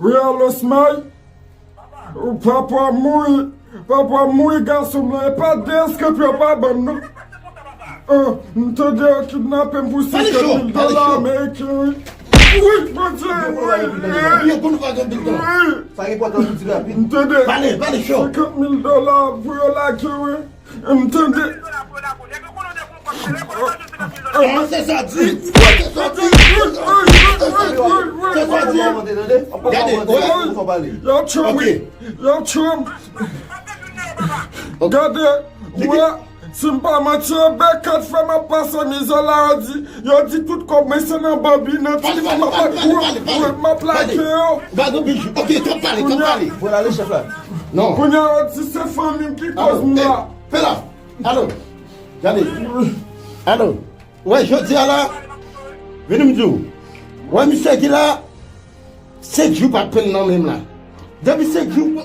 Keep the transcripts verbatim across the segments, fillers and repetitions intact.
Wi, alo, Smay? Papa mouri. Papa mouri, gason m nan. E pa de eskanp yo pa ban m, non. Ah, m tande yo kidnape m pou senkant mil dola ameriken, wi. Wi, Bondye, wi, wi. Yo konn pa gen pil tan. Wi. Sa enpòtan pou di rapid. M tande. Pale, pale cho. Senkant mil dola pou yo lage, wi. M tande. Ah, se sa di. Se sa di. Se sa di. Gade, wè. Yo tchou m. Yo tchou m. Gade, wè. Si m pa manti, yo bèk kat fwa m ap pase mizè la, yo di, yo di tout kòb mwen se nan Bambi, nan ti fwa m ap ak ou, m ap lage yo. Kounye a, kounye a, yo di se fanmi m ki koz m la. Fè la. Alo. Gade. Alo. Wè, jodi a la, vini m di w. Wè, misye ki la, senk jou pa t plenn nan men m la. Depi senk jou,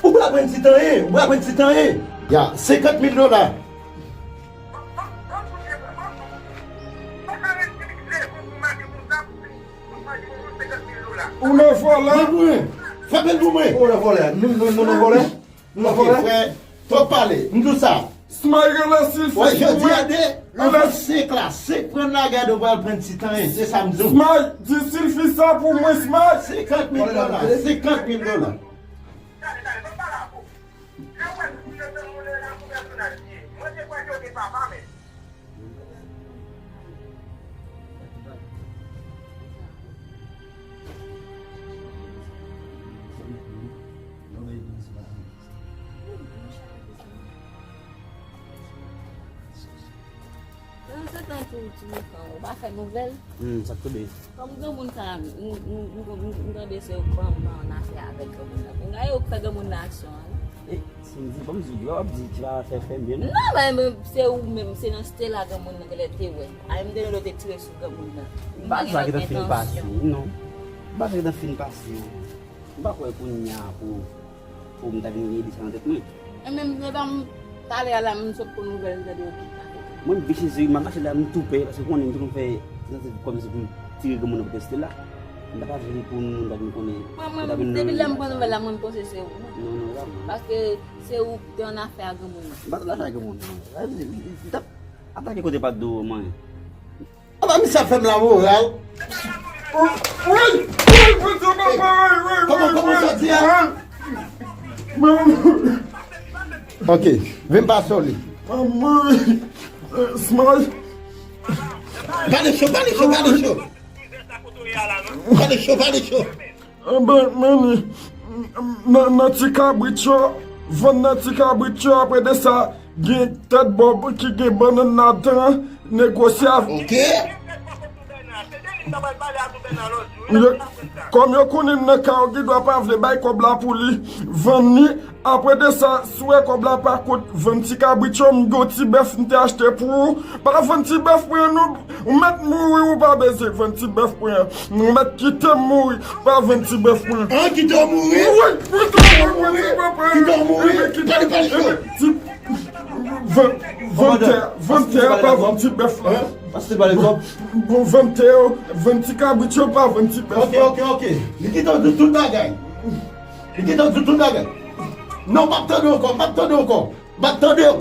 ou pa pran ti tan, en, ou pa pran ti tan, en. Ya, senkant mil dola. Ou nan vòlè. Fè bèl pou mwen. Ou nan vòlè. Nou, nou, nou nan vòlè. Ok, frè, twòp pale. M di w sa. Smay, rele Silfi pou mwen. Wè, jodi a de, nan senk la, senk pran lagad ou pral pran ti tan, en, se sa m di w. Smay, di Silfi sa pou mwen, Smay. Senkant mil dola, senkant mil dola. Nan se tan tou, ti mikan, ou pa fè nouvèl? Hmm, sa k tonbe? Kòm granmoun sa, m, m, m, m, m tande se ou pran, pran annafè avèk granmoun nan. Kounya e ou k fè granmoun nan aksyon an, non? E, si m di, ban m di w, w ap di, ti pa fè, fè m byen, non? Non, men, men, se ou menm, se nan Stella granmoun nan genlè te wè. A, m te wè te tire sou granmoun nan. M pa gen lòt entansyon. M pa sa ki ta fin pase, non. M pa sa ki ta fin pase, non. M pa kwè kounye a pou, pou m ta vin gen ide sa nan tèt mwen. E menm, se pa m, talè a la, m sot pran nouvèl, m tande yo kidnape. Mwen, m vin chèche, m ap mache la, m tou pè, paske konnen m te konn fè tentativ kòmsi pou m tire granmoun nan pou teste la. M pa ta vle pou nou ta vin konnen. Mwen, mwen, depi lè m pran nouvèl la, mwen, m panse se ou. Non, non, pa mwen. Paske se ou ki te annafè a granmoun nan. M pa t annafè a granmoun nan. M t ap atake kote pa t dou mwen. Apa misye ap fè m lamoral? Wi, wi, wi, wi, wi, wi, wi. Kòman, kòman sa di a? Ok, vin pase w li. Smay. Pale cho, pale cho, pale cho. Pale cho, pale cho. Anben, men li, nan, nan ti kabrit yo, vann nan ti kabrit yo, apre de sa, gen tèt bòb ki gen bannann ladan, negosye avè. Ok. Yo, kòm yo konnen m nan kay, yo gen dwa pa vle bay kòb la pou li, vann li, apre de sa, si w wè kòb la pa kont, vann ti kabrit yo, m gen yon ti bèf m te achte pou ou, pa vann ti bèf mwen non. Ou mèt mouri, ou pa bezwen vann ti bèf mwen an. Ou mèt kite m mouri, pa vann ti bèf mwen an. An, kite w mouri? Wi, kite w mouri, vann ti bèf mwen an. Kite w mouri? Pale, pale cho. Ti, vann, vann tè, vann tè a, pa vann ti bèf la. Bon, bon, vann tè yo, vann ti kabrit yo, pa vann ti bèf la. Ok, ok, ok. Li kite w di tout bagay. Li kite w di tout bagay. Non, m p ap tande w ankò, m p ap tande w ankò. M ap tande w.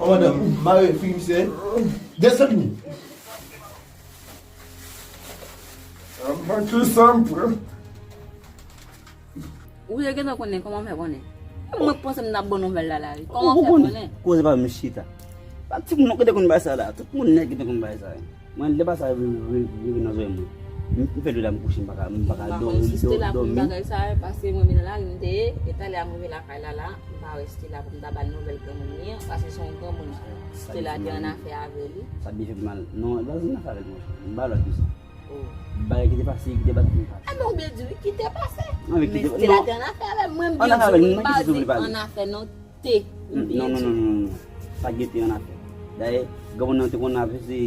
Kòmandan, mare fi misye. Desann li. Mwen ki sa m pran? Ou te gentan konnen, kòman w fè konnen? Mwen panse m t ap bon nouvèl la la wi. Kòman w fè konnen? Koze pa m chita. Pa timoun nou gentan konn bay sa la. Tout moun nèt gentan konn bay sa. Mwen, lè pa sa rive, rive, rive nan zòrèy mwen. M, m fè dwe la, m kouche, m pa ka, m pa ka dòmi, dòmi. M pa konn si se te la pou m bagay sa, paske mwen menm nan lari m te ye, e talè a m rive lakay la la, m pa wè si se te la pou m ta ba l nouvèl granmoun li an, paske se yon granmoun, si se te la te annafè avè li. Sa byen fè m mal. Non, li pa t annafè avè l, monchè. M ba lòd pou sa. Oh. Bagay ki te pase, ki te bat pou pase. Enben, ou byen di wi, ki te pase. Men si se te la te annafè avè l, mwen m byen di wi, m pa di annafè non. Te, ou byen di. Non, non, non, non, non. Pa gen te annafè. Dayè, granmoun nan te konn ap se.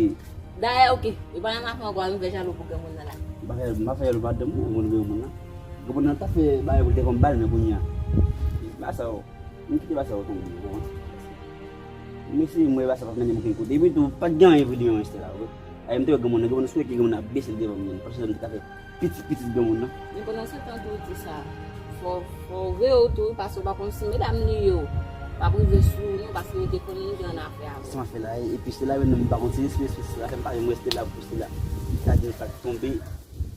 Dayè, ok. Yo pa nan afè ankò, a nou fè jalou pou granmoun nan la. M pa fè, m pa fè jalou madanm mwen, moun granmoun nan. Granmoun nan ta fè bagay pou l te konn ba l, men kounye a. Ba sa yo. M kite ba sa yo tonbe, ou konprann? M eseye m wè ba sa pa mennen m okenn kote. Epi tou, pa t gen anyen vre demen mwen, Stella, ok? Ay, m te wè granmoun nan, granmoun nan, sou ki granmoun nan ap bese l devan m, men pa santi m te ka fè pitit, pitit granmoun nan. Men pandan se tan tou w di sa, fò, fò w veye w tou, paske w pa konn si medam li yo p ap rive sou ou non, paske yo te konn li te annafè avè w. Sa m ap fè la, epi se la menm m pa konn si respè, respè se la fè m pa janm rete la pou se la. Sa di sa k tonbe.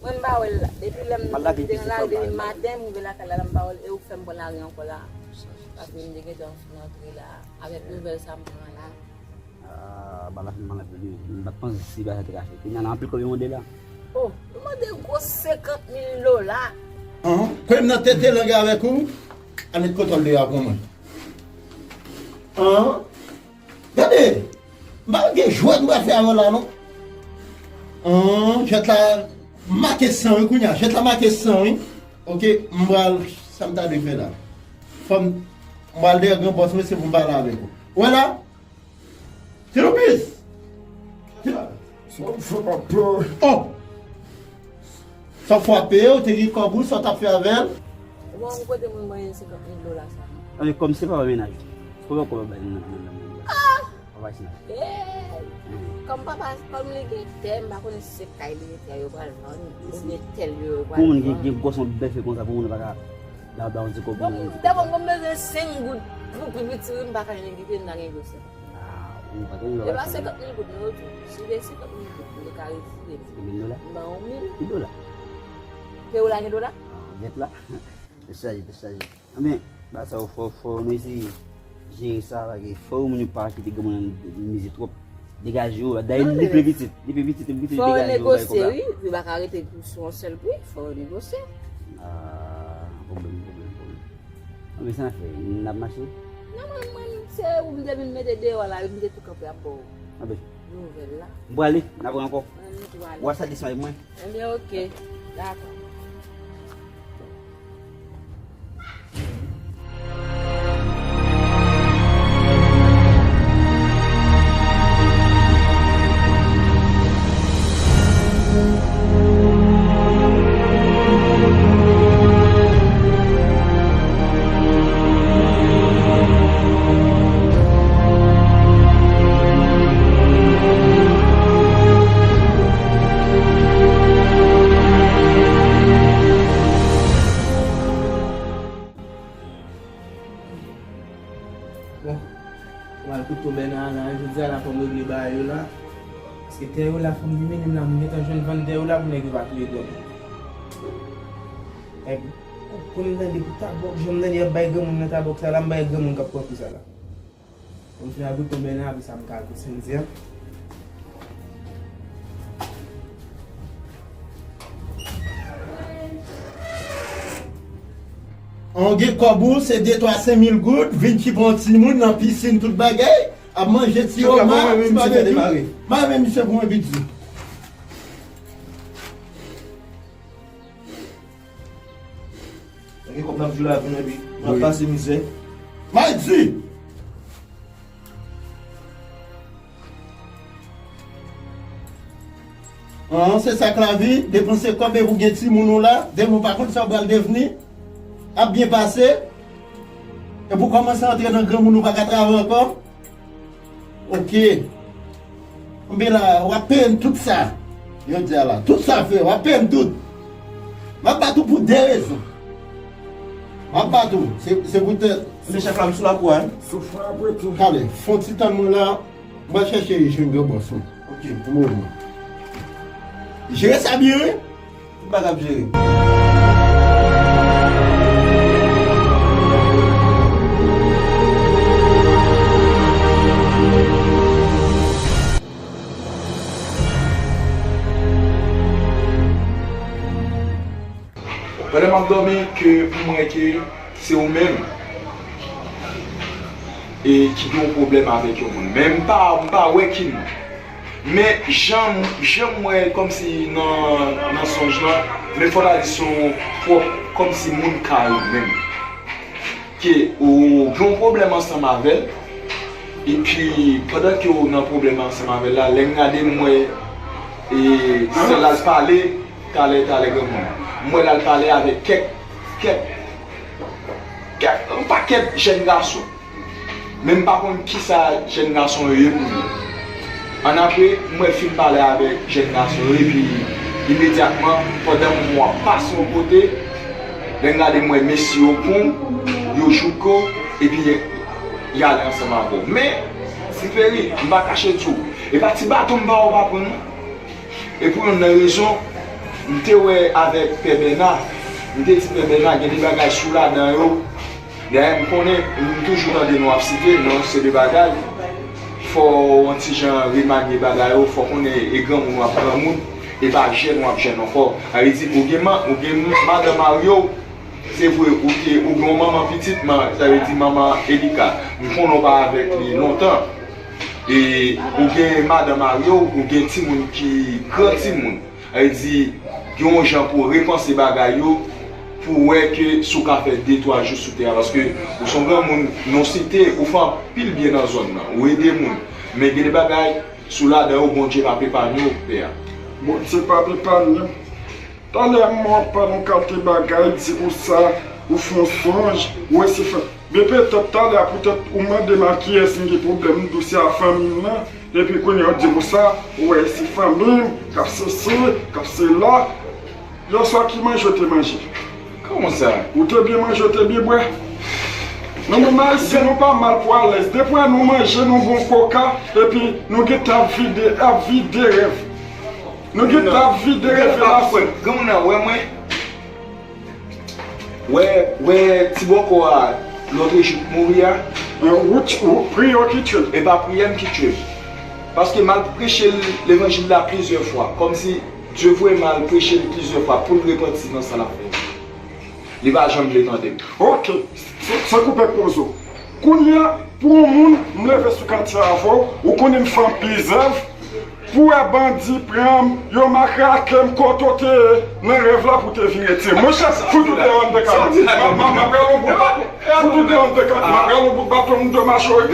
Mwen m pa wè l la. Depi lè m te nan lari depi maten, m rive lakay la, la m pa wè l, e ou k fè m pran lari ankò la. Paske m te gentan fin antre la, avèk nouvèl sa m pran la. Ah, bagay la fin malad wi. M pa t panse si bagay sa te ka fèt. Kounye a la, anpil kòb yo mande la. Oh, yo mande gwo senkant mil dola. An, kòm nan tete lang avèk ou, al met kontwòl deyò a pou mwen. An, gade, m pa gen jwèt m pral fè avè w la non. An, jwèt la make san wi kounye a, jwèt la make san wi. Ok, m pral, sa m ta dwe fè la. Fò m, m pral dèyè gran bòs mwen, se pou m pale avèk ou. Ou wè la? Ti Loupis! Ti la. Sa w fè papa? Oh! Sa w frape, ou te gen kòb ou, sa w t ap fè avè l? Bon, ou kote moun mwen senkant mil dola sa? Anben, kòm se papa mennaj, konbyen kòb w ap bay nan, nan, nan, nan, nan? Ah! Papa Sina. Hey! Kòm papa, kòm li gen tè, m pa konnen si se kay li gen tè yo pral vann, oubyen tèl yo, yo pral vann. Pou moun gen, gen gwòs yon bèfe konsa, pou moun pa ka la ba yon ti kòb pou moun. Bon, dabò, mwen bezwen senk goud pou pi piti, wi, m pa ka neglige, m ta gen gwosè. Ah, ou pa gen lòt. E pa senkant mil goud non, yo di. Si se senkant mil goud, yo ka retire. Senkant mil dola? M ba w mil. Ki dola? Peyi w la gen dola? Ah, nèt la. Te chaje, te chaje. Anben, ba sa yo fò, fò nou eseye jere sa, paske fò moun yo pa kite granmoun nan mize twòp. Degaje yo, dayè li pi pitit, li pi pitit, li pi pitit, degaje yo, bay kòb la. Fò yo negosye, wi, li pa ka rete pou sou yon sèl pri, fò yo negosye. Ah, pwoblèm, pwoblèm, pwoblèm. Anben, sa n ap fè, n ap mache? Non, mwen, mwen, se ou m te vin mete deyò la, wi, m te tou kanpe ap ba w nouvèl la. M prale, n ap wè ankò. Mwen, m tou ale. W a sa desann avèk mwen? Ebyen, oke. Dakò. Bon, m al koute yon bèna la, jodi a la fò m regle bagay yo la. Paske tè yo la, fò m di minim la, m gentan jwenn vann tè yo la pou nèg yo pa touye dwòg. Nèg, pou m tande pou tabòk, jan m tande y ap bay granmoun nan tabòk sa la, m bay granmoun k ap pran kou sa la. Bon, m fin al goute yon bèna, apre sa m ka al pou Cynthia. An gen kòb ou, se de twa senk mil goud, vin ki pran timoun nan pisin, tout bagay, ap manje ti oma, ti babeki. M pa renmen misye pou yon bidzi. Gen kòb n ap jwe lavi, epi n ap pase mizè. Maydi! An, se sa k lavi, depanse kòb epi w gen timoun ou la, demen w pa konn sa w pral devni, ap byen pase, epi w kòmanse antre nan granmoun ou pa ka travay ankò. Ok. Anben la, w ap peye m tout sa. Yo di a la, tout sa fè, w ap peye m tout. M ap bat ou pou de rezon. M ap bat ou, se, se poutèt. Men chèf la, m sou lakou a, wi. Soufri apre tou. Kale, fè yon ti tann mwen la, m pral chèche jwenn gran bòs mwen. Ok. Yon moman. Jere sa byen, wi. Tout bagay ap jere. Pandan m ap dòmi, ke m wè ke se ou menm e ki gen yon pwoblèm avèk yon moun. Men m pa, m pa wè ki moun. Men jan, jan m wè kòmsi nan, nan sonj lan, men fò ta di se yon pwòp kòmsi moun kay ou menm. Ke ou gen yon pwoblèm ansanm avè l, epi pandan ke ou nan pwoblèm ansanm avè l la, lè m gade m wè e sè l al pale talè, talè granmoun. M wè l al pale avèk kèk, kèk, kèk, yon pakèt jèn gason. Men m pa konn kisa jèn gason yo ye pou li. Annapre, m wè l fin pale avèk jèn gason yo, epi imedyatman, pandan m wè w ap pase yon kote, lè m gade, m wè mesye yo pran w, yo jouke w, epi y ale ansanm avè w. Men, Ti Peri, m pa kache di w, e pa ti baton m ba w pa pran non. E pou youn nan rezon, m te wè avèk Pè Bèna, m te di Pè Bèna, gen de bagay sou ladan yo, dayè, m konnen, m toujou tande nou ap site, men se de bagay, fò w yon ti jan remanye bagay yo, fò w konnen e granmoun w ap granmoun, e pa jèn w ap jèn ankò. Sa vle di, ou gen, ou gen madanm marye w, se vre, ou te, ou gen yon manman pitit, men sa vle di manman Elika. M konnen w pa avèk li lontan. E ou gen madanm marye w, ou gen timoun ki gran timoun. Sa vle di, gen yon jan pou w repanse bagay yo, pou w wè ke si w ka fè de twa jou sou tè a, paske ou se yon granmoun, non site, ou fè anpil byen nan zòn nan, ou ede moun. Men gen de bagay, sou ladan yo, Bondye p ap epanye w, pè a. Bondye p ap epanye m. Talè m wè w ap pale yon kalite bagay, di konsa, ou fè yon sonj, ou resi fè. Men petèt talè a, poutèt ou mande m a kiyès m gen pwoblèm, m di w se a fanmi m nan. Epi kounye a w di konsa, ou wè se fanmi m k ap sesi, k ap sela. Yèswa ki manje w te manje? Kòman sa? Ou te byen manje, ou te byen bwè? Nou menm Ayisyen, nou pa mal pou alèz. Depi w wè nou manje, nou bon koka, epi nou gentan ap vide, ap vide rèv. Nou gentan ap vide revelasyon. Granmoun nan wè mwen. Wè, wè ti bòkò a lòtrejou k mouri a. Wout, wout, priyè w ki tye l. E pa priyè m ki tye l. Paske m al preche l levanjil la plizyè fwa. Kòmsi Dye voye m al preche l plizyè fwa pou l repanti nan sa l ap fè. Li pa janm vle tande m. Oke, se, se koupe pozo. Kounye a, pou yon moun, m leve sou katye avè w, ou konnen m fè anpil zèv, pou wè bandi pran m, yo matrake m, kote w te ye nan rèv la pou w te vin retire m. Monchè, fout ou deyò anndan kay mwen. M ap, m ap, m ap rale yon bout baton. Fout ou deyò anndan kay mwen. M ap rale yon bout baton, m de machore.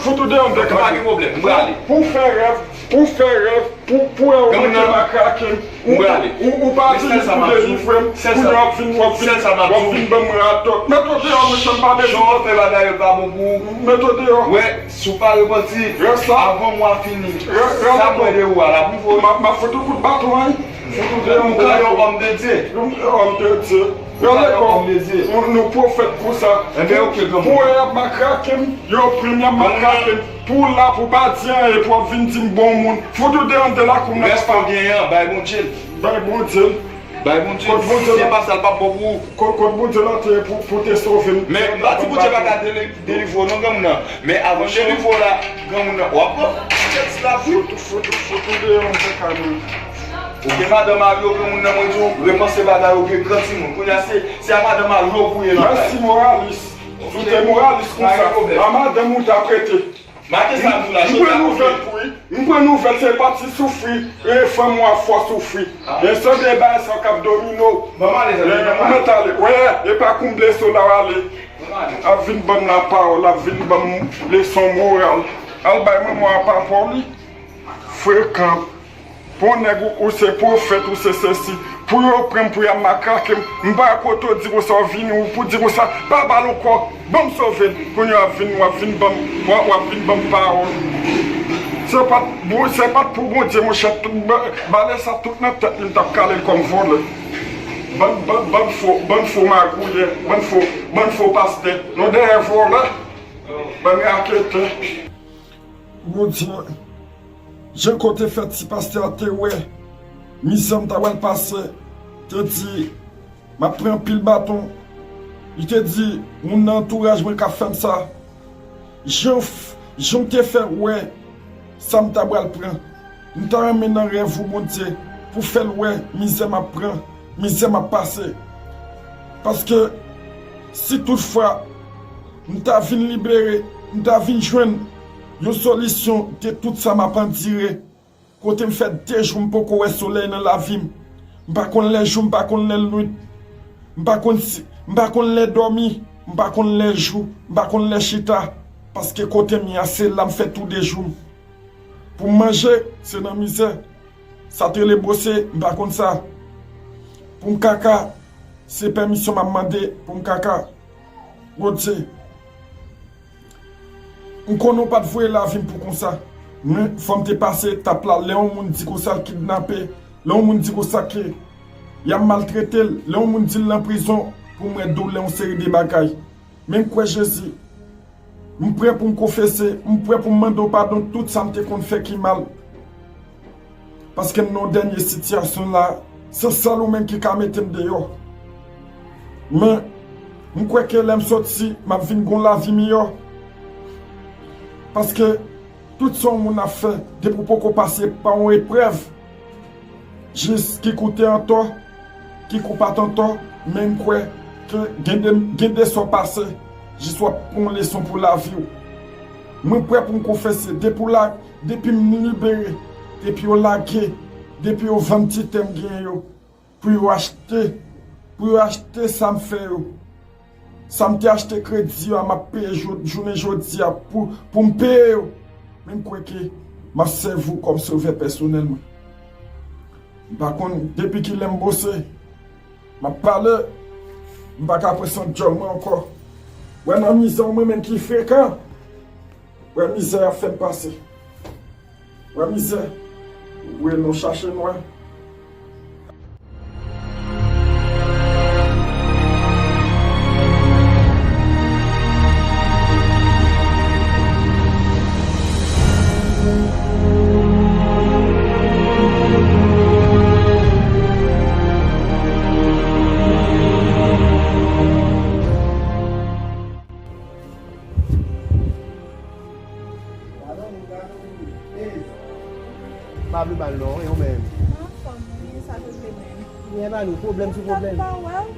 Fout ou deyò anndan kay mwen. Pou, pou fè rèv, pou fè rèv, pou, pou wè ou manke matrake m. Ou, ou, ou pa vini pou delivre m. Kounye a w ap vin, w ap vin, w ap vin ban m radòt. Mete w deyò, monchè, m pa bezwen. Jan w ap fè bagay yo pa bon pou ou. Mete w deyò. Wè, si w pa repanti, avan mwa fini, sa m wè de ou a, l ap rive w. M ap, m ap fout ou kout baton, wi. Fout ou deyò, m te lakay. Ou ka yon òm de Dye. Yon òm de Dye. Rele kò w, nou pwofèt konsa. Pou wè y ap matrake m, yo pran m, y ap matrake m. Pou w la, pou w pa di anyen, pou w ap vin di m bon moun. Fout ou deyò anndan lakou m nan. Rès pa w genyen an, bay Bondye l. Bay Bondye l. Bay Bondye l. Kot Bondye la? Si se pa sa, l p ap bon pou ou. Kot, kot Bondye la te ye pou, pou te sove m? Men m pa di Bondye pa ka deli-, delivre w non, granmoun nan. Men avan l delivre w la, granmoun nan, w ap pran tèt la pou. Fout, fout, fout ou deyò anndan kay mwen. Ou gen madanm marye w, granmoun nan, mwen di w, repanse bagay yo, gen gran timoun. Kounye a, se, se a madanm marye w pou ye nan kay. Mèsi, moralis. Si w te moralis konsa, a madanm ou t ap rete. M pran nouvèl pou li. M pran nouvèl, se pa ti soufri, e fanm ou ap fè w soufri. Men se de bagay sa k ap domine w. Ou mèt ale. Wè, e pa konn blese w la w ale. Ap vin ban m lapawòl, ap vin ban m leson moral. Al bay manman w a papa w li. Frekan. Pou yon nèg ou, ou se pwofèt, ou se sesi. Pou yo pran m, pou y ap matrake m. M pa kote w di konsa, w vini, ou pou di konsa, pa ba l ankò. Ban m sove l. Kounye a w ap vin, w ap vin ban m, w ap, w ap vin ban m pawòl. Se pa t, bon, se pa t pou Bondye, monchè, tout, ba, bale sa tout nan tèt li, m t ap kale l kòm vòlè. Bann, bann, bann fo, bann fo magouyè, bann fo, bann fo pastè. Nou dèyè vòlè. Bann raketè. Bondye, jan kote fè ti pastè a te wè mizè m ta pral pase, te di, m ap pran anpil baton. Li te di, moun nan antouraj mwen k ap fè m sa. Jan w f-, jan w te fè wè sa m ta pral pran. M ta renmen nan rèv ou, Bondye, pou fè l wè mizè m ap pran, mizè m ap pase. Paske si toutfwa m ta vin libere, m ta vin jwenn yon solisyon de tout sa m ap andire. Kote m fè de jou m poko wè solèy nan lavi m. M pa konn lè jou, m pa konn lè lwit. M pa konn si, m pa konn lè dòmi, m pa konn lè jou, m pa konn lè chita. Paske kote m ye a, se la m fè tou de jou m. Pou m manje, se nan mizè. Sa te rele bwose, m pa konn sa. Pou m kaka, se pèmisyon m ap mande pou m kaka. Bondye, m konnen w pa t voye lavi m pou konsa. Men, fò m te pase etap la, lè yon moun di konsa l kidnape, lè yon moun di konsa ke y ap maltrete l, lè yon moun di l nan prizon, pou m wè doulè yon seri de bagay. Men m kwè Jezi, m prè pou m konfese, m prè pou m mande w padon tout sa m te konn fè ki mal. Paske m nan yon dènye sitiyasyon la, se sèl ou menm ki ka mete m deyò. Men, m kwè ke lè m soti, m ap vin gon lavi miyò. Paske tout sa yon moun ap fè, depi w poko pase pa yon eprèv, jis ki kou te antò, ki kou pa t antò, men m kwè ke gen de, gen de sa w pase, jis w ap pran yon leson pou lavi w. Mwen prè pou m konfese, depi w la, depi m libere, depi yo lage, depi yo vann ti tè m genyen yo, pou yo achte, pou yo achte sa m fè yo. Sa m te achte kredi yo a, m ap peye jou-, jounen jodi a pou, pou m peye yo. Men m kwè ke m ap sèvi w kòm sovè pèsonèl mwen. M pa konn depi kilè m bose. M ap pale, m pa ka pran san djòl mwen ankò. Wè nan mizè w mwen menm ki frekan. Wè mizè y ap fè m pase. Wè mizè. Wè nou chache nwè. Pa vle bal non, e ou menm? Mwen anfòm wi, sa tou vle menm. Gen pa nou pwoblèm sou pwoblèm. Mwen pa wè w.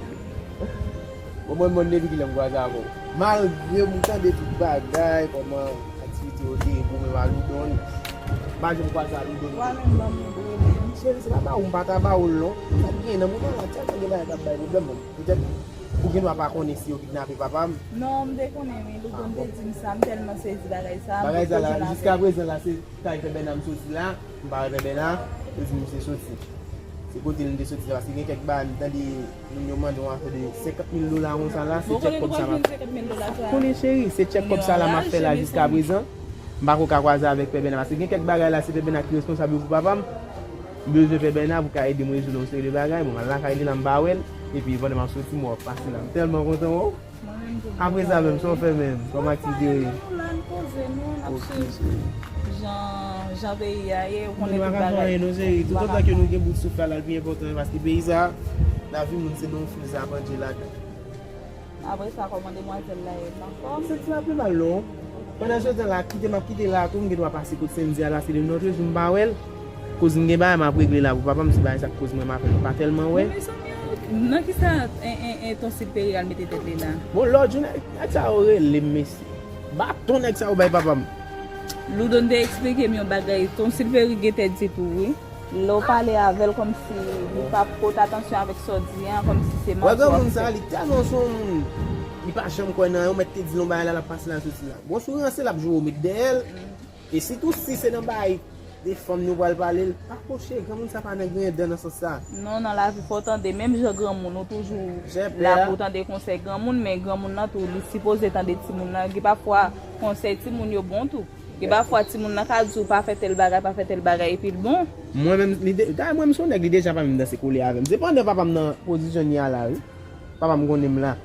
Bon, mwen, mwen, depi kilè m kwaze avè w? Malgre m tande tout bagay, kòman aktivite yo te ye pou mwen, Aloudon. M pa janm kwaze Aloudon. Wa menm ban m yon pwoblèm. Cheri, se pa ba ou, m pa ta ba ou l non. Sa k gen nan moman la, tèlman gen bagay k ap bay pwoblèm, bon. Petèt, ou gen dwa pa konnen si yo kidnape papa m. Non, m te konnen, wi, Louko, ah, m te bon, di m sa, m tèlman sezi bagay sa, m te poze l avè l. Bagay sa la, jiska prezan la, se kay Pè Bèna m soti la, m pa wè Pè Bèna, yo di m misye soti. Se kote l te soti la, paske gen kèk bagay, m tande moun yo mande yon afè de senkant mil dola konsa la, se tchèk kòb sa m ap. Ou konnen depi w ap jwenn senkant mil dola sa? Konnen cheri, se tchèk kòb sa la m ap fè la jiska prezan. M pa ko ka kwaze avèk Pè Bèna, paske gen kèk bagay la, se Pè Bèna ki responsab yo pou papa m. M bezwen Pè Bèna pou ka ede m rezoud yon seri de bagay. Bon, m al lakay li la, m pa wè l. Epi pandan m ap soti, m wè w ap pase la. M tèlman kontan wè w. Mwen menm tou. Apre sa menm, sa w fè menm kòm aktivite yo ye? Mwen la, n poze nou, n ap swiv jan, jan peyi a ye, ou konnen tout bagay. Nou pa ka fè anyen non, cheri. Toutotan ke nou gen bout souf la, l pi enpòtan, paske peyi sa, lavi moun se nan yon fil sa pandye ladan. Apre sa, kòman demwazèl la ye, l anfòm? M santi m ap pi mal non. Pandan se tan la, kite m ap kite la tou, m gen dwa pase kot Sendy a la, se de nòt jou m pa wè l. Koz m gen bagay m ap regle la pou papa m, se bagay sa k koz mwen m ap pa tèlman wè. Bon, mezanmi, nan kisa, en, en, en, Ton Silveri al mete tèt li la? Bon, lòt jou, nèg, nèg sa yo rele m, mesye. Baton nèg sa yo bay papa m. Loudon te eksplike m yon bagay, Ton Silveri gen tèt di tou, wi. Lè w pale avè l kòmsi li p ap pote atansyon avèk sa w di an, kòmsi se manti w ap fè. Wè granmoun sa, li tèlman se yon moun, li pa janm kwè nan anyen, ou mèt te di l yon bagay la, l ap pase la soti la. Bon, si w ranse, l ap joure w met dèyè l. E sitou si se nan bagay de fanm nou pral pale l, pa pwoche, granmoun sa pa nan griyen dan nan sans sa. Non, nan lavi fò w tande, menm jan granmoun, ou toujou la pou w tande konsèy granmoun, men granmoun nan tou, li sipoze tande timoun nan, gen pafwa konsèy timoun yo bon tou. Gen pafwa timoun nan ka di w pa fè tèl bagay, pa fè tèl bagay, epi l bon. Mwen menm, li de-, dayè mwen, m se yon nèg, li deja pa menm danse kole avè m. Se pandan papa m nan pozisyon n ye a la, wi. Papa m konnen m la.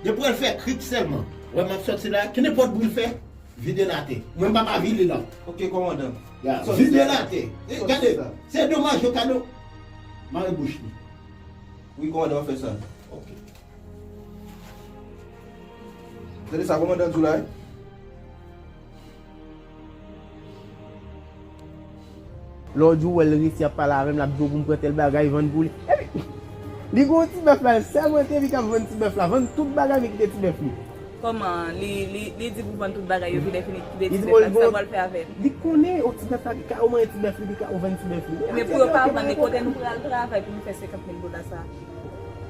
Depi w al fè krik sèlman, wè m ap sòti la, kenenpòt bri l fè, vide l atè. Mwen, m pa ka vire l la. Ok, kòmandan. Ya, vide l atè. E, gade, se domaj yo ka do. Mare bouch li. Wi, kòmandan, w ap fè sa. Ok. Tande sa kòmandan di w la, wi. Lòt jou, w wè l resi ap pale avè m, l ap di w pou m pran tèl bagay, vann pou li. Epi, li gen yon ti bèf la, l sèl mwen te vi k ap vann ti bèf la, vann tout bagay, men kite ti bèf li. Kòman? Li, li, li di pou vann tout bagay yo, kite fini, kite ti bèf la, sa w pral fè avè l? Li konnen, yon ti bèf la, li ka, ou manyen ti bèf li, li ka, ou vann ti bèf li. Men pou yo pa vann li, kote nou pral travay pou nou fè senkant mil dola sa?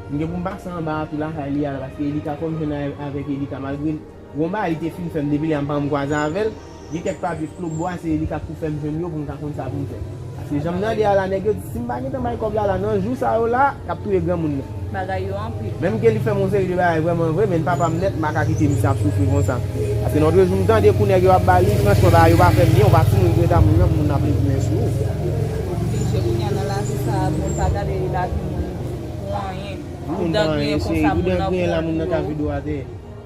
M gen pou m pase anba a tou lakay li a la, paske Elika, fò m jwenn a-, avèk Elika, malgre gon bagay li te fin fè m depi lè a m pa janm kwaze avè l. Gen kèk papye k lòtbò a, se Elika k pou fè m jwenn yo pou m ka konn sa pou m fè. Jan m tande a la, nèg yo di, si m pa gentan bay kòb la, la, nan jou sa yo la, y ap touye granmoun nan. Bagay yo anpil. Menm ke li fè m yon seri de bagay vrèman vre, men papa m nèt, m pa ka kite misye ap soufri konsa. Paske nan lòt jou m tande kou nèg yo ap ba li, franchman, bagay yo pa fè m byen, ou pa timoun ki rete a moun nan, moun nan ap leve men sou ou. Oblije kounye a nan lavi sa a, moun pa gade lavi moun pou anyen. Pridan griyen konsa, moun nan pran pou yo.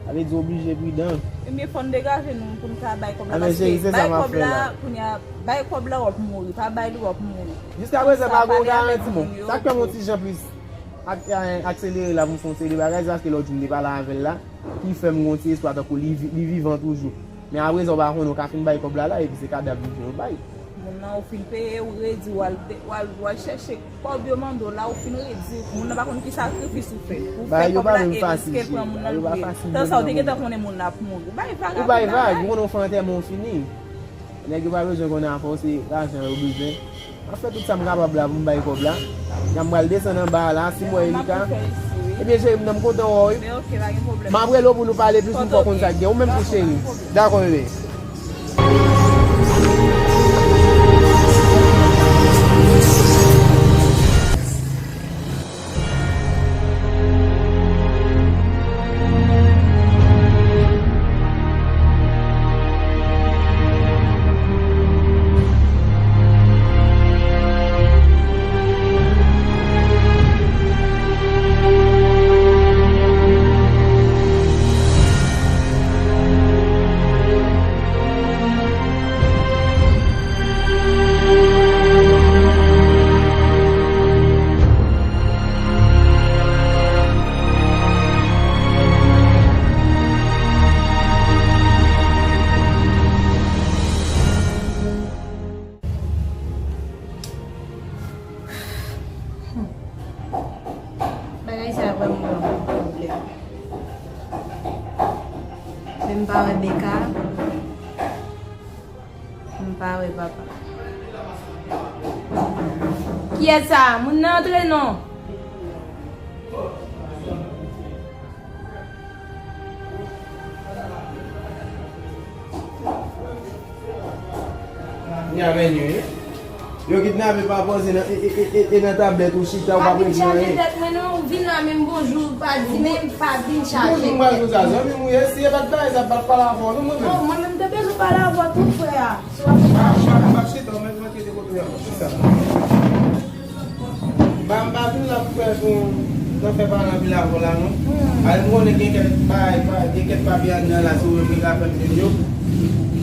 Sa vle di oblije pridan. Ebyen fò n degaje nou pou n ka bay kòb la paske bay kòb la kounye a bay kòb la w ap mouri, pa bay li w ap mouri. Jiskaprezan pa gen yon garanti bon. Sa k fè m yon ti jan plis akselere la pou m fè yon seri de bagay se paske lòt jou m te pale avè l la ki fè m gen yon ti espwa tankou li vivan toujou. Men aprezan w pa konnen w ka fin bay kòb la la epi se kadav li vin bay. Moun nan ou fin peye ou redi w al chèche kòb yo mande w la ou fin redi moun nan pa konn ki sakrifis ou fè pou fè kòb la e riske l pran moun nan l vre tan sa ou te gentan konnen moun nan ap mouri bay vag avè bagay. Ou bay vag ou konnen w fè antèman w fini. Nèg yo pa bezwen konnen afè w se lajan yo bezwen. M ap fè tout sa m kapab la pou m bay kòb la. Jan m pral desann anba a la, si m wè Elika. Ebyen cheri m nan m kontan wè w wi. M ap rele w pou nou pale plis m fè w konn sa k gen. Ou menm tou cheri. Dakò bebe. Bagay sa vrèman ban mwen pwoblèm. Men m pa wè Beka. M pa wè papa. Kiyès sa? Moun nan antre non. Ni a mènye wi. Yo kidnape pa poze nan e e e e nan tablèt ou chita ou pa prevni anyen. Pa vin chaje tèt mwen non, ou vin la menm bonjou ou pa di menm pa vin chaje tèt mwen. Bonjou m pral di w sa, zanmi m ou ye, si e pa t bagay sa m pa t pale avè w non mwen menm. Oh mwen menm m te bezwen pale avè w tou frè a. Si w ap vin chaje. M ap chita ou menm rantre de kote w ye a m ap chita. M pa m pa vin la pou fè pou nan fè pale anpil avè w la non. Ale m konnen gen kèk bagay, gen kèk papye anndan la si ou menm ki ka fè m jwenn yo.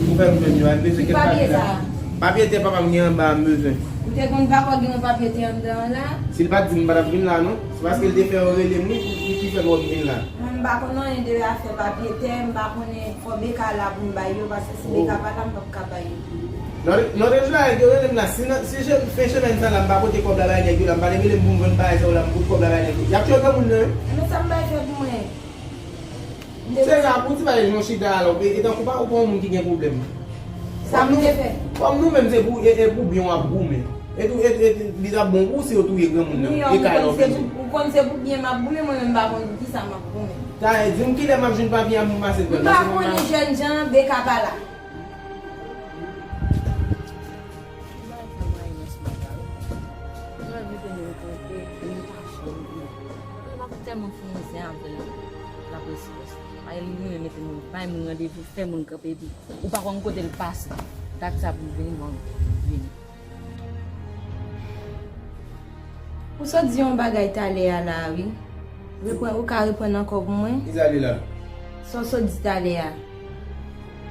Ou fè m jwenn yo, al bezwen kèk papye la. Papye tè papa m gen anba a m bezwen. Ou te konn papa w gen yon papye tè anndan an la? Si l pa t di m m pa t ap vin la non. Se paske l te fè yo rele m wi ki fè m wè m vin la. Mwen m pa konn anyen de afè papye tè, m pa konnen fò Beka la pou m bay yo paske si Beka pa la m p ap ka bay yo. Lòt jou la nèg yo rele m la, si fen semèn sa la m pa pote kòb la bay nèg yo la, m pa t rele m pou m jwenn bagay sa yo la, m pot kòb la bay nèg yo. Y ap tchwe granmoun nan wi. Ebyen sa m bay fè pou mwen. Se sa pou ti bagay jan w chita a la, e tankou pa ou pa yon moun ki gen pwoblèm. Sa m te fè. Kòm nou menm se pou e pou byen w ap goumen. E tou e li t ap bon pou ou si yo touye granmoun nan e kay la w pèdi. Ou konn se pou byen m ap goumen, mwen menm m pa konn pou kisa m ap goumen. Taye, di m kilè m ap jwenn papye a pou m pase pran l. M pa konnen jèn jan an, Beka pa la. Mwen ap tèlman fè yon zen avè l, l ap resi resi. Ay li renmen mete moun, bay moun randevou, fè moun kanpe epi ou pa konn kote l pase. Dat sa pou l vini, bon, vini. Ou sot di yon bagay talè a la a wi. Reprann, ou ka reprann ankò pou mwen? Kisa li la? Sa w sot di talè a.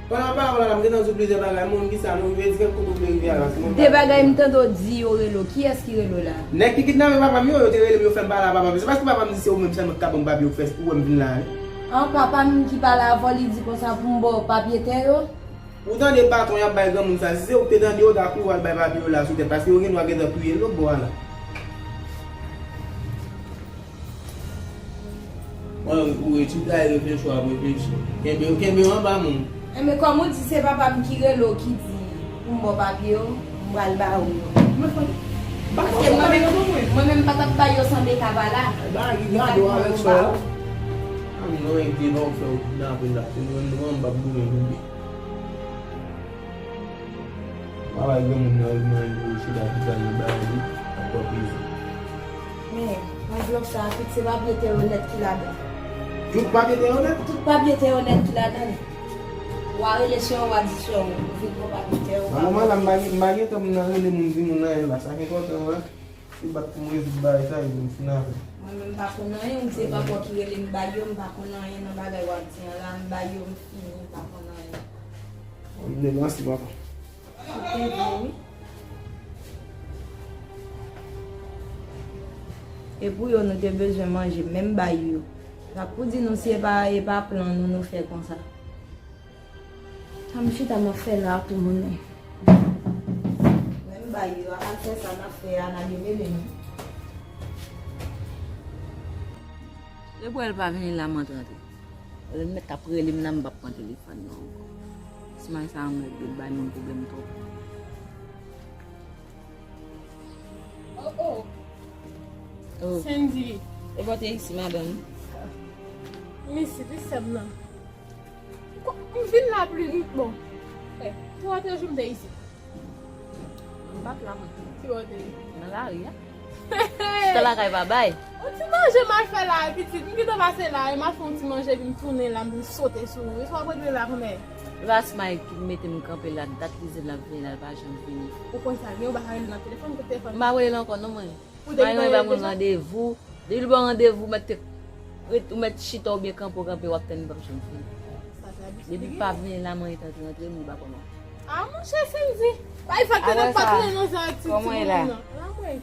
Pandan w ap pale la, m gentan di w plizyè bagay, m konn kisa nou rive di kèk kote w vle rive a la. De bagay m tande w di yo rele w, kiyès ki rele w la? Nèg ki kidnape papa m yo, yo te rele m, yo fè m pale a papa m. Se paske papa m di se ou menm sèlman ki ka ban m papye yo k fè ou wè m vin la wi. An, papa m ki pale avè w, li di konsa pou m ba w papye tè yo? Ou tande patwon y ap bay granmoun sa, si se ou k te tande yo, w ta kouri w al bay papye yo la sou tèt, paske yo gen dwa gentan touye l lòt bò a la. Mwen ou etid la e reflechi w ap reflechi. Kenbe yo, kenbe yo anba men w. Enben kòm ou di se papa m ki rele w ki di pou m ba w papye yo, m pral ba ou yo. Paske mwen menm, mwen menm m pa t ap bay yo san Beka pa la. Ba ki gade w avèk sè w. A m non enk te ba w fè w kidnape la, se mwen menm m p ap goumen pou byen. Travay granmoun nan, li manje pou chita, chita nan bagay li, ap pran plezi. Men, anvlòp sa a, tout se papye te onèt ki ladan. Tout papye te onèt? Tout papye te onèt ki ladan. W a rele sè w, w a di sè w, ou vin pran papye te ou. Nan moman la, m pa gen, m pa gen tan pou m nan rele moun, di moun anyen la. Sa ki enpòtan an, se bat pou m rezoud bagay sa, epi m fin avè l. Mwen menm, m pa konn anyen, ou di se papa w ki rele m bay yo, m pa konn anyen nan bagay w ap di an la, m bay yo, m fini, m pa konn anyen. Bon, m devanse, papa. Ou te vle, wi. E pou yo, nou te bezwen manje, menm bay yo. Sa pou di nou si e pa, e pa plan nou, nou fè konsa. Sa m chita m ap fè la tou, moun. Menm bay yo, a al fè sa n ap fè a, n a demele nou. Depi w wè l pa vini la, m antre antre. Lè m mèt ap rele m nan, m p ap pran telefòn nan ankò. Smile sa anmède, l bay moun pwoblèm twòp. Oh, oh. Oh. Sandy. E bò te isi, madanm? M isi, wi, sè m nan. Ko-, m vin la pli, bon. Eh, twa, twa jou m te isi. M pa t la, mwen. Ki bò w te ye? Nan lari a. Chita lakay pa bay. Yon ti manje m al fè la, pitit. M gentan pase la, e m al fè yon ti manje, epi m tounen la, m vin sote sou ou. E sa w ap regle la, kòmè? E pa Smile ki mete m kanpe la, dat li di l ap vini la, l pa janm vini. Ou konn sa, gen ou pa ka rele nan telefòn, kote telefòn? M pa rele l ankò, non, mwen. Ou te gentan rele deja? Mwen ba moun randevou. Depi l ba w randevou, ou mèt te ret, ou mèt chita oubyen kanpe, w kanpe, w ap tann li p ap janm vini. Depi l pa vini la, mwen ret antre, antre, mwen pa konn. Ah, monchè, Sandy. Bay fòk te nan patnè nan sa ak ti, ti moun nan. Ala mwen.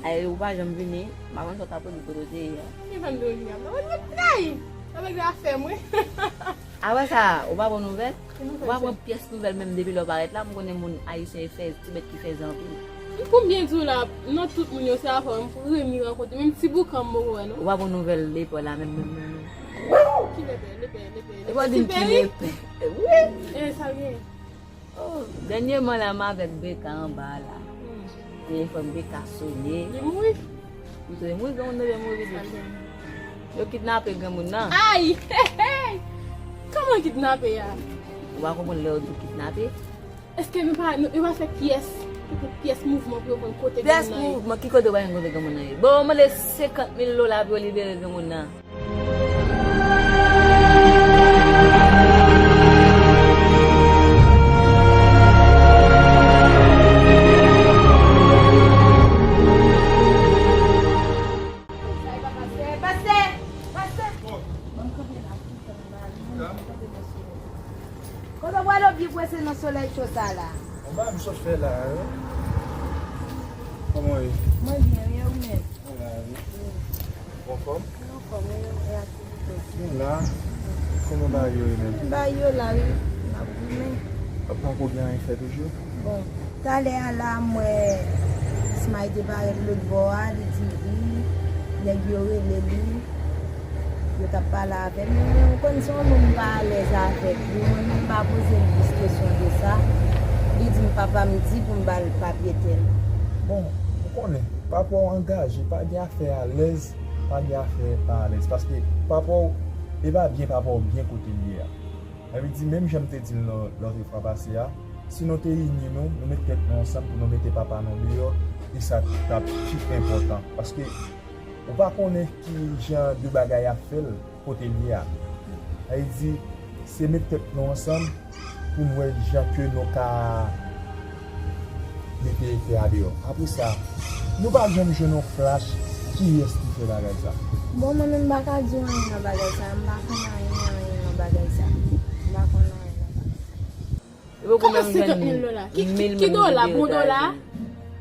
Ay, ou pa janm vini, m pa konn sa w t ap rele kote w te ye a. Ki fè m te vini a? Mwen, mwen, ay! Sa vle di afè mwen. Apre sa, ou pa pran nouvèl? Ou pa pran pyès nouvèl menm depi lè w parèt la, m konnen moun ayisyen e fè, ti bèt ki fèzè anpil. M konn byen di w la, nan tout moun yo, se avè w m premye rankontre, menm ti boukan m poko wè, non. Ou pa pran nouvèl lepè la menm, menm, menm, menm. Ki lepè, lepè, lepè, lepè. Ti peri? Wi. E, sa gen. Oh, dènyèman la, m avèk Beka anba a la. Hmm. Telefòn Beka sone. Li mouri? Li te mouri, granmoun nan te mouri vit. Yo kidnape granmoun nan. Ay! Hey, hey! Kòman kidnape a? Ou pa konprann lè yo di w kidnape? Èske nou pa, nou, yo pa fè pyès, pyès mouvman pou yo konn kote granmoun nan ye? Pyès mouvman, ki kote w pa konn kote granmoun nan ye? Bon, yo mande senkant mil dola pou yo libere granmoun nan. Kote w prale w byen prese nan solèy cho sa la? Bon, bagay m sot fè la, wi. Kòman w ye? Mwen byen, wi, ou menm? Mwen la, wi. Ou anfòm? Mwen anfòm, wi, e aktivite? Mwen la. Kòman bagay yo ye menm? Bagay yo la, wi. N ap goumen. Pako gen anyen fè toujou? Bon, talè a la, m wè Smile te parèt lòt bò a, li di wi, nèg yo rele li, yo t ap pale avè l. Men ou konn se yon moun m pa alèz avèk li, mwen menm m pa poze l plis kesyon de sa. Li di m papa m di pou m ba l papye tèl. Bon, ou konnen, papa w angaje, pa gen afè alèz, pa gen afè pa alèz. Paske papa w, e pa byen papa w byen kote l ye a. Sa vle di, menm jan m te di l lò-, lòt fwa pase a, si nou te ini nou, nou met tèt nou ansanm pou nou mete papa nou deyò, e sa t ap pi enpòtan. Paske ou pa konnen ki jan de bagay ap fè l kote l ye a. Sa vle di, se met tèt nou ansanm pou n wè jan ke nou ka mete tè a deyò. Apre sa, nou pa janm jwenn yon flash kiyès ki fè bagay sa. Bon, mwen menm m pa ka di w anyen nan bagay sa, m pa konn anyen, anyen nan bagay sa. M pa konn anyen nan bagay sa. Kòman senkant mil dola? Ki, ki, ki dola? Bon dola?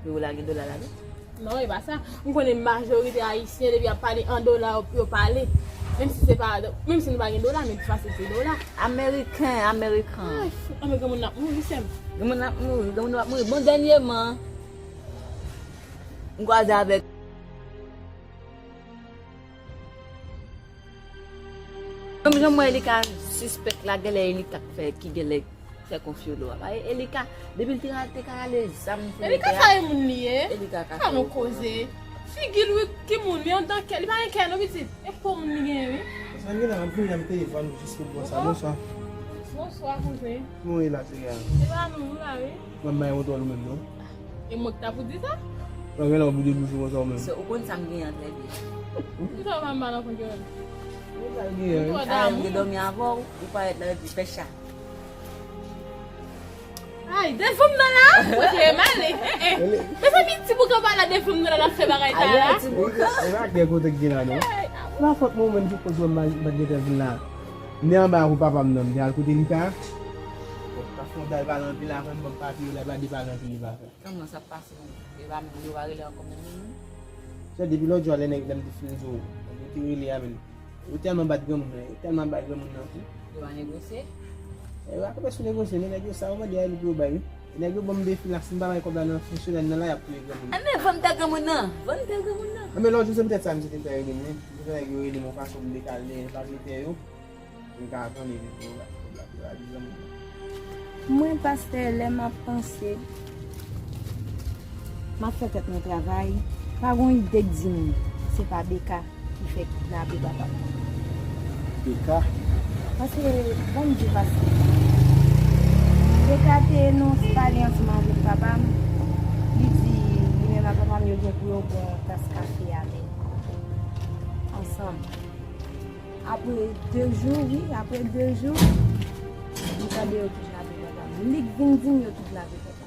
Yo lage dola la, non? Non, e pa sa. M konnen majorite ayisyen, depi y ap pale an dola, yo, yo pale. Menm si se pa, menm si nou pa gen dola, men pi fasil se dola. Ameriken, ameriken. Ay, fou, anben granmoun nan ap mouri, sè m. Granmoun nan ap mouri, granmoun nan ap mouri. Bon, dènyèman, m kwaze avèk. Menm jan m wè Elika sispèk la, genlè Elika k fè, ki genlè fè konfyolo a. Paske Elika, depi l te, te ka rale zam sou Elika, sa e moun li ye? Elika ka fè yon koze. Figi l wi, ki moun li, antan kè, li pa gen kè non, pitit. E po moun li genyen wi. Sa gen la, m kounye a m telefòn jis pou pran sa, bonswa. Bonswa, kouzen. Kòman w ye la, cheri a? Se pa nou, nou la, wi. Mwen, m pa gen kontwòl ou menm, non. E mwen ki ta pou di sa? Mwen, gen lè w vide bouch ou konsa ou menm. Se, ou konn sa m gen an trè byen. Poukisa w pa m ba nan kont yo menm? Ou pral gen, wi. Ou twò damou. Alè m te dòmi avè w, ou parèt la, epi pèch a. Ay, de fanm nan la? Kote m ale? Mezanmi, ti boukan pa la de fanm nan la, l ap fè bagay sa la. Alè, ti boukan. E pa gen kote k gen la, non. Ay, se pa fòt mwen menm ki koz mwen pa t gentan vin la. M te anba pou papa m nan, m te al kote li ka. Bon, paske m t al pale anpil avè m, bon, papye yo la, pa de pale anpil li pa fè. Kòman sa ap pase menm? Yo pa, yo pa rele ankò menm, non? Se depi lòt jou a, lè nèg, lè m te fin di w, nèg yo te rele a menm. Yo tèlman bat granmoun nan, yo tèlman bat granmoun nan tou. Yo pa negosye? E yo pa kanpe sou negosye, men nèg yo sa yo mande a li pou yo bay, wi. E nèg yo ban m defi la, si m pa bay kòb la nan fen semèn nan la, y ap touye granmoun nan. Anben, vann tè granmoun nan, vann tè granmoun nan. Anben, lòt jou, se poutèt sa misye te fè rele m, wi. Misye fè nèg yo rele m yon fason pou m dekale, pa vle tè yo. M ka tande li pou la, pou la, pou la, pou la, pou la. Mwen, pastè, lè m ap panse, m ap fè tèt mwen travay, pa gon ide k di m se pa Beka ki fè kidnape papa m. Beka? Paske, ban m di pastè, Beka te nan pale ansanm avèk papa m, li di, li menm ak papa m, yo gen pou yo pran yon tas kafe a, men ansanm. Apre de jou, wi, apre de jou, m tande yo kidnape papa m. Li k vin di m yo kidnape papa m.